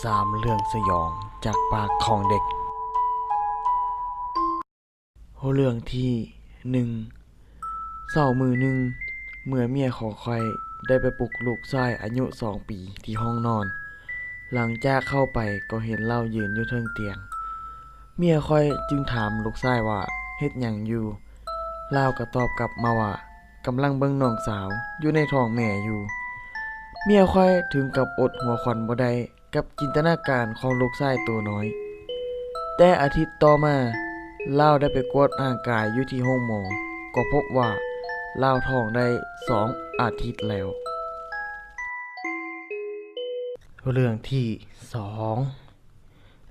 ສາມເລື່ອງສະຫຍອງຈາກປາກຂອງເດັກ. ເລື່ອງທີໜຶ່ງ ເຊົ້າມື້ໜຶ່ງ ເມື່ອເມຍຂອງຂ້ອຍໄດ້ໄປປຸກລູກຊາຍອາຍຸສອງປີທີ່ຫ້ອງນອນ. ຫຼັງຈາກເຂົ້າໄປກໍເຫັນລາວຢືນຢູ່ເທິງຕຽງ. ເມຍຂ້ອຍຈຶ່ງຖາມລູກຊາຍວ່າເຮັດຫຍັງຢູ່. ລາວກໍຕອບກັບມາວ່າ ກຳລັງເບິ່ງນ້ອງສາວຢູ່ໃນທ້ອງແມ່ຢູ່. ເມຍຂ້ອຍເຖິງກັບອົດຫົວຂວັນບໍ່ໄດ້ກັບຈິນຕະນາການຂອງລູກຊາຍໂຕນ້ອຍ. ແຕ່ອາທິດຕໍ່ມາ, ລາວໄດ້ໄປກວດຮ່າງກາຍຢູ່ທີ່ໂຮງໝໍ, ກໍພົບວ່າລາວທ້ອງໄດ້ສອງອາທິດແລ້ວ. ເລື່ອງທີສອງ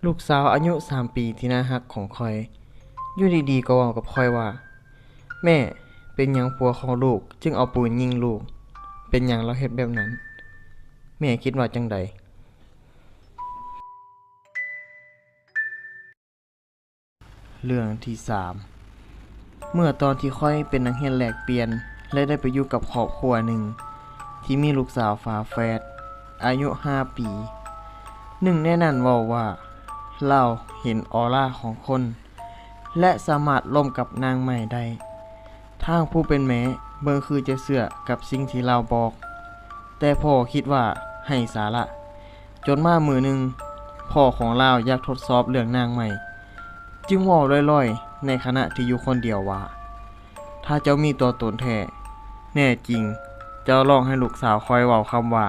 ລູກສາວອາຍຸສາມປີທີ່ໜ້າຮັກຂອງຂ້ອຍ ຢູ່ດີໆກໍເວົ້າກັບຂ້ອຍວ່າ ແມ່, ເປັນຫຍັງຜົວຂອງລູກຈຶ່ງເອົາປືນຍິງລູກ? ເປັນຫຍັງລາວເຮັດແບບນັ້ນ? ແມ່ຄິດວ່າຈັ່ງໃດ? ເລື່ອງທີສາມ ເມື່ອຕອນທີ່ຂ້ອຍເປັນນັກຮຽນແລກປ່ຽນ ແລະ ໄດ້ໄປຢູ່ກັບຄອບຄົວໜຶ່ງທີ່ມີລູກສາວຝາແຝດອາຍຸຫ້າປີ. ໜຶ່ງໃນນັ້ນເວົ້າວ່າ ລາວເຫັນອໍລາຂອງຄົນ ແລະ ສາມາດລົມກັບນາງໄມ້ໄດ້. ທາງຜູ້ເປັນແມ່ເບິ່ງຄືຈະເຊື່ອກັບສິ່ງທີ່ລາວບອກ, ແຕ່ພໍ່ຄິດວ່າໄຮ້ສາລະ. ຈົນມາມື້ໜຶ່ງ, ພໍ່ຂອງລາວຢາກທົດສອບເລື່ອງນາງໄມ້, ຈຶ່ງເວົ້າລອຍໆໃນຂະນະທີ່ຢູ່ຄົນດຽວວ່າ, ຖ້າເຈົ້າມີຕົວຕົນແທ້, ແນ່ຈິງ, ເຈົ້າລອງໃຫ້ລູກສາວຂ້ອຍເວົ້າຄຳວ່າ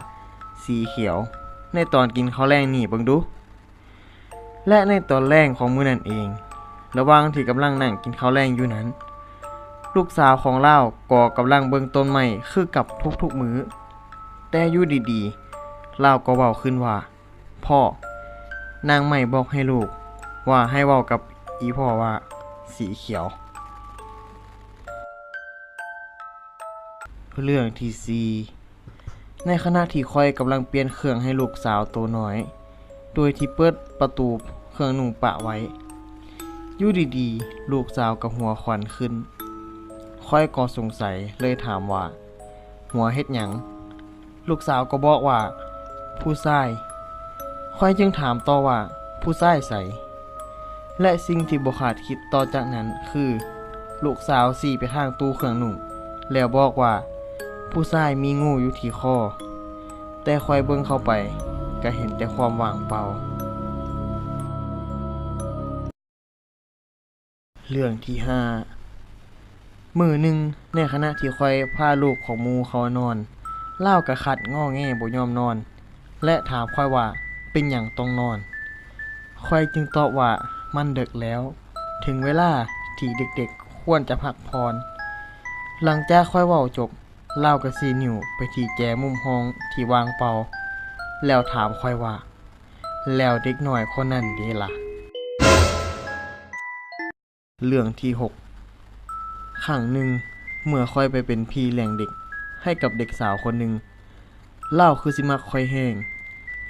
ສີຂຽວ ໃນຕອນກິນເຂົ້າແລງນີ້ເບິ່ງດູ. ແລະ ໃນຕອນແລງຂອງມື້ນັ້ນເອງ, ລະຫວ່າງທີ່ກຳລັງນັ່ງກິນເຂົ້າແລງຢູ່ນັ້ນ, ລູກສາວຂອງລາວກໍກຳລັງເບິ່ງຕົ້ນໄມ້ຄືກັບທຸກໆມື້. ແຕ່ຢູ່ດີໆ, ລາວກໍເວົ້າຂຶ້ນວ່າ, ພໍ່, ນາງໄມ້ບອກໃຫ້ລູກວ່າໃຫ້ເວົ້າກັບອີ່ພໍ່ວ່າ ສີຂຽວ. ເລື່ອງທີສີ່ ໃນຂະນະທີ່ຂ້ອຍກຳລັງປ່ຽນເຄື່ອງໃຫ້ລູກສາວໂຕນ້ອຍ ໂດຍທີ່ເປີດປະຕູເຄື່ອງນຸ່ງປະໄວ້, ຢູ່ດີໆ ລູກສາວກໍຫົວຂວັນຂຶ້ນ. ຂ້ອຍກໍສົງໄສ ເລີຍຖາມວ່າ, ຫົວເຮັດຫຍັງ? ລູກສາວກໍບອກວ່າ ຜູ້ຊາຍ. ຂ້ອຍຈຶ່ງຖາມຕໍ່ວ່າ ຜູ້ຊາຍໃສ? ແລະ ສິ່ງທີ່ບໍ່ຄາດຄິດຕໍ່ຈາກນັ້ນຄື ລູກສາວຊີ້ໄປທາງຕູ້ເຄື່ອງນຸ່ງ ແລ້ວບອກວ່າ ຜູ້ຊາຍມີງູຢູ່ທີ່ຄໍ. ແຕ່ຂ້ອຍເບິ່ງເຂົ້າໄປ ກະເຫັນແຕ່ຄວາມວ່າງເປົ່າ. ເລື່ອງທີຫ້າ ມື້ໜຶ່ງ ໃນຂະນະທີ່ຂ້ອຍພາລູກຂອງໝູ່ເຂົານອນ, ລາວກະຂັດງໍແງບໍ່ຍອມນອນ ແລະ ຖາມຂ້ອຍວ່າ ເປັນຫຍັງຕ້ອງນອນ? ຂ້ອຍຈຶ່ງຕອບວ່າ ມັນເດິກແລ້ວ, ເຖິງເວລາທີ່ເດັກໆຄວນຈະພັກຜ່ອນ. ຫຼັງຈາກຂ້ອຍເວົ້າຈົບ, ລາວກະຊີ້ນິ້ວໄປທີ່ແຈມຸມຫ້ອງທີ່ວ່າງເປົ່າ ແລ້ວຖາມຂ້ອຍວ່າ ແລ້ວເດັກນ້ອຍຄົນນັ້ນເດລະ? ເລື່ອງທີຫົກ ຄັ້ງໜຶ່ງ ເມື່ອຂ້ອຍໄປເປັນພີ່ລ້ຽງເດັກໃຫ້ກັບເດັກສາວຄົນໜຶ່ງ, ລາວຄືຊິມັກຂ້ອຍແຮງ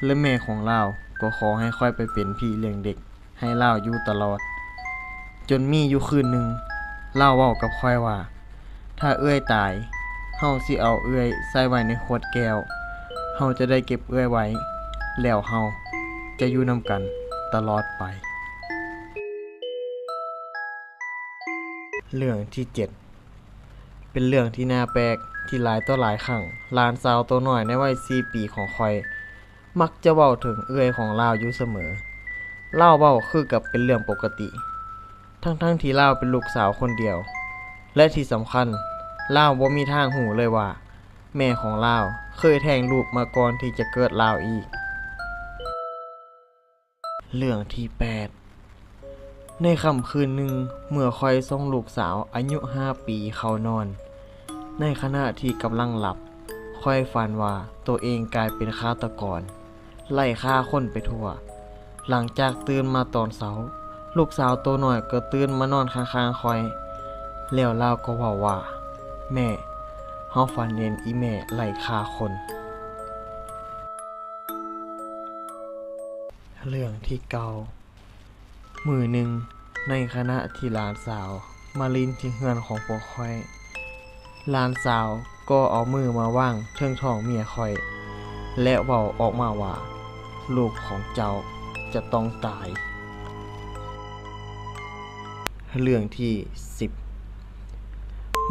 ແລະ ແມ່ຂອງລາວກໍຂໍໃຫ້ຂ້ອຍໄປເປັນພີ່ລ້ຽງເດັກໃຫ້ລາວຢູ່ຕະຫຼອດ. ຈົນມີຢູ່ຄືນໜຶ່ງ ລາວເວົ້າກັບຂ້ອຍວ່າ ຖ້າເອື້ອຍຕາຍ, ເຮົາຊິເອົາເອື້ອຍໃສ່ໄວ້ໃນຂວດແກ້ວ. ເຮົາຈະໄດ້ເກັບເອື້ອຍໄວ້, ແລ້ວເຮົາຈະຢູ່ນຳກັນຕະຫຼອດໄປ. ເລື່ອງທີເຈັດ ເປັນເລື່ອງທີ່ໜ້າແປກ ທີ່ຫຼາຍຕໍ່ຫຼາຍຄັ້ງ ຫຼານສາວໂຕນ້ອຍໃນໄວສີ່ປີຂອງຂ້ອຍ ມັກຈະເວົ້າເຖິງເອື້ອຍຂອງລາວຢູ່ສະເໝີ. ລາວເວົ້າຄືກັບເປັນເລື່ອງປົກກະຕິ ທັງໆທີ່ລາວເປັນລູກສາວຄົນດຽວ ແລະ ທີ່ສຳຄັນ ລາວບໍ່ມີທາງຮູ້ເລີຍວ່າ ແມ່ຂອງລາວເຄີຍແທ້ງລູກມາກ່ອນທີ່ຈະເກີດລາວອີກ. ເລື່ອງທີແປດ ໃນຄ່ຳຄືນໜຶ່ງ ເມື່ອຂ້ອຍສົ່ງລູກສາວອາຍຸຫ້າປີເຂົ້ານອນ, ໃນຂະນະທີ່ກຳລັງຫຼັບ, ຂ້ອຍຝັນວ່າໂຕເອງກາຍເປັນຄາຕະກອນ ໄລ່ຂ້າຄົນໄປທົ່ວ. ຫຼັງຈາກຕື່ນມາຕອນເຊົ້າ, ລູກສາວໂຕນ້ອຍກໍຕື່ນມານອນຂ້າງໆຂ້ອຍ, ແລ້ວລາວກໍເວົ້າວ່າ, ແມ່, ເຮົາຝັນເຫັນອີ່ແມ່ໄລ່ຂ້າຄົນ. ເລື່ອງທີເກົ້າ ມື້ໜຶ່ງ, ໃນຂະນະທີ່ຫຼານສາວມາຫຼິ້ນທີ່ເຮືອນຂອງພວກຂ້ອຍ, ຫຼານສາວກໍເອົາມືມາວາງເທິງທ້ອງເມຍຂ້ອຍ ແລະ ເວົ້າອອກມາວ່າ, ລູກຂອງເຈົ້າຈະຕ້ອງຕາຍ. ເລື່ອງທີສິບ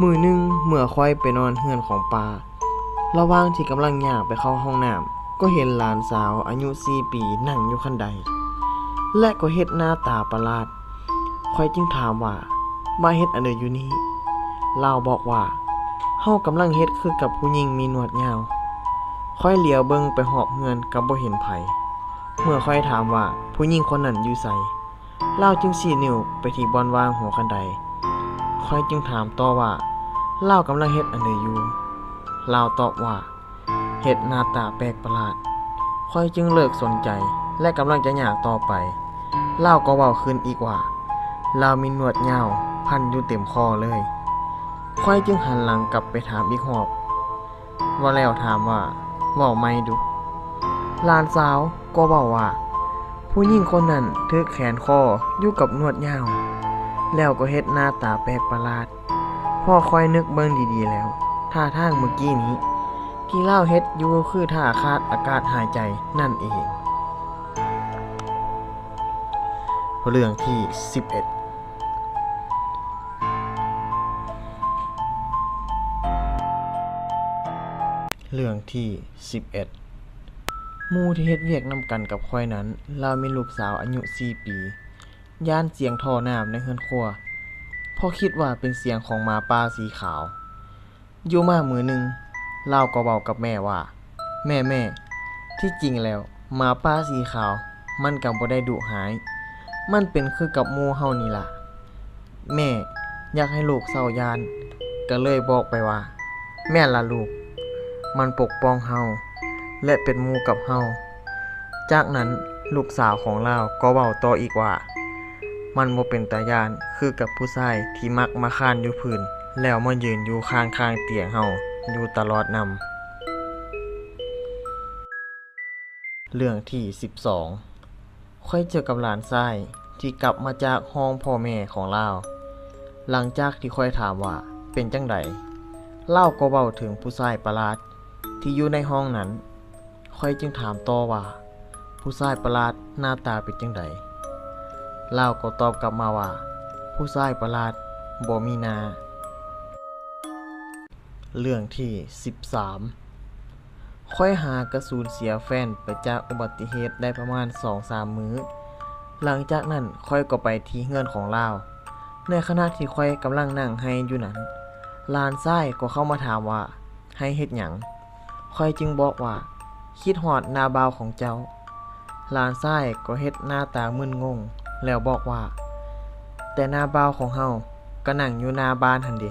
ມື້ໜຶ່ງເມື່ອຄວາຍໄປນອນເຮືອນຂອງປ້າ, ລະຫວ່າງທີ່ກຳລັງຍ່າງໄປເຂົ້າຫ້ອງນ້ຳ ກໍເຫັນຫຼານສາວອາຍຸສີ່ປີນັ່ງຢູ່ຄັນໄດ ແລະ ກໍເຮັດໜ້າຕາປະຫຼາດ. ຂ້ອຍຈຶ່ງຖາມວ່າ ມາເຮັດອັນໃດຢູ່ນີ້? ລາວບອກວ່າ ເຮົາກຳລັງເຮັດຄືກັບຜູ້ຍິງມີໜວດຍາວ. ຂ້ອຍຫຼຽວເບິ່ງໄປຮອບເຮືອນກໍບໍ່ເຫັນໃຜ. ເມື່ອຂ້ອຍຖາມວ່າ ຜູ້ຍິງຄົນນັ້ນຢູ່ໃສ? ລາວຈຶ່ງຊີ້ນິ້ວໄປທີ່ບ່ອນວາງຫົວຄັນໄດ. ຂ້ອຍຈຶ່ງຖາມຕໍ່ວ່າ ລາວກຳລັງເຮັດອັນໃດຢູ່? ລາວຕອບວ່າ ເຮັດໜ້າຕາແປກປະຫຼາດ. ຂ້ອຍຈຶ່ງເລີກສົນໃຈ ແລະ ກຳລັງຈະຍ່າງຕໍ່ໄປ, ລາວກໍເວົ້າຄືນອີກວ່າ ລາວມີໜວດຍາວພັນຢູ່ເຕັມຄໍເລີຍ. ຂ້ອຍຈຶ່ງຫັນຫຼັງກັບໄປຖາມອີກຮອບ ວ່າ ແລ້ວຖາມວ່າ ເວົ້າໃໝ່ດຸ. ຫຼານສາວກໍເວົ້າວ່າ ຜູ້ຍິງຄົນນັ້ນຖືກແຂວນຄໍຢູ່ກັບໜວດຍາວ ແລ້ວກໍເຮັດໜ້າຕາແປກປະຫຼາດ. ພໍຂ້ອຍນຶກເບິ່ງດີໆແລ້ວ ທ່າທາງເມື່ອກີ້ນີ້ທີ່ລາວເຮັດຢູ່ຄືຖ້າຂາດອາກາດຫາຍໃຈນັ້ນເອງ. ເລື່ອງທີສິບເອັດ ເລື່ອງທີສິບເອັດ ໝູ່ທີ່ເຮັດວຽກນຳກັນກັບຂ້ອຍນັ້ນ ລາວມີລູກສາວອາຍຸສີ່ປີ ຢ້ານສຽງທໍ່ນ້ຳໃນເຮືອນຄົວ ເພາະຄິດວ່າເປັນສຽງຂອງໝາປ່າສີຂາວ. ຢູ່ມາມື້ໜຶ່ງ ລາວກໍເວົ້າກັບແມ່ວ່າ ແມ່ໆ ທີ່ຈິງແລ້ວ ໝາປ່າສີຂາວມັນກໍບໍ່ໄດ້ດຸຮ້າຍ, ມັນເປັນຄືກັບໝູ່ເຮົານີ້ລະ. ແມ່ຢາກໃຫ້ລູກເຊົາຢ້ານ ກໍເລີຍບອກໄປວ່າ ແມ່ນລະລູກ, ມັນປົກປ້ອງເຮົາ ແລະ ເປັນໝູ່ກັບເຮົາ. ຈາກນັ້ນ ລູກສາວຂອງລາວກໍເວົ້າຕໍ່ອີກວ່າ ມັນບໍ່ເປັນຕາຢ້ານຄືກັບຜູ້ຊາຍທີ່ມັກມາຄ້ານຢູ່ພື້ນ ແລ້ວມາຢືນຢູ່ຂ້າງໆຕຽງເຮົາຢູ່ຕະຫຼອດນຳ. ເລື່ອງທີສິບສອງ ຂ້ອຍເຈີກັບຫຼານຊາຍທີ່ກັບມາຈາກໂຮງພໍ່ແມ່ຂອງລາວ. ຫຼັງຈາກທີ່ຂ້ອຍຖາມວ່າເປັນຈັ່ງໃດ, ລາວກໍເວົ້າເຖິງຜູ້ຊາຍປະຫຼາດທີ່ຢູ່ໃນຫ້ອງນັ້ນ. ຂ້ອຍຈຶ່ງຖາມຕໍ່ວ່າ ຜູ້ຊາຍປະຫຼາດໜ້າຕາເປັນຈັ່ງໃດ? ລາວກໍຕອບກັບມາວ່າ ຜູ້ຊາຍປະຫຼາດບໍ່ມີໜ້າ. ເລື່ອງທີສິບສາມ ຂ້ອຍຫາກະສູນເສຍແຟນໄປຈາກອຸບັດຕິເຫດໄດ້ປະມານສອງສາມມື້. ຫຼັງຈາກນັ້ນຂ້ອຍກໍໄປທີ່ເຮືອນຂອງລາວ. ໃນຂະນະທີ່ຂ້ອຍກຳລັງນັ່ງໄຫ້ຢູ່ນັ້ນ, ຫຼານຊາຍກໍເຂົ້າມາຖາມວ່າ ໄຫ້ເຮັດຫຍັງ? ຂ້ອຍຈຶ່ງບອກວ່າ ຄິດຮອດນ້າບ່າວຂອງເຈົ້າ. ຫຼານຊາຍກໍເຮັດໜ້າຕາມຶນງົງ ແລ້ວບອກວ່າ ແຕ່ນ້າບ່າວຂອງເຮົາກໍນັ່ງຢູ່ໜ້າບ້ານຫັ້ນເດ.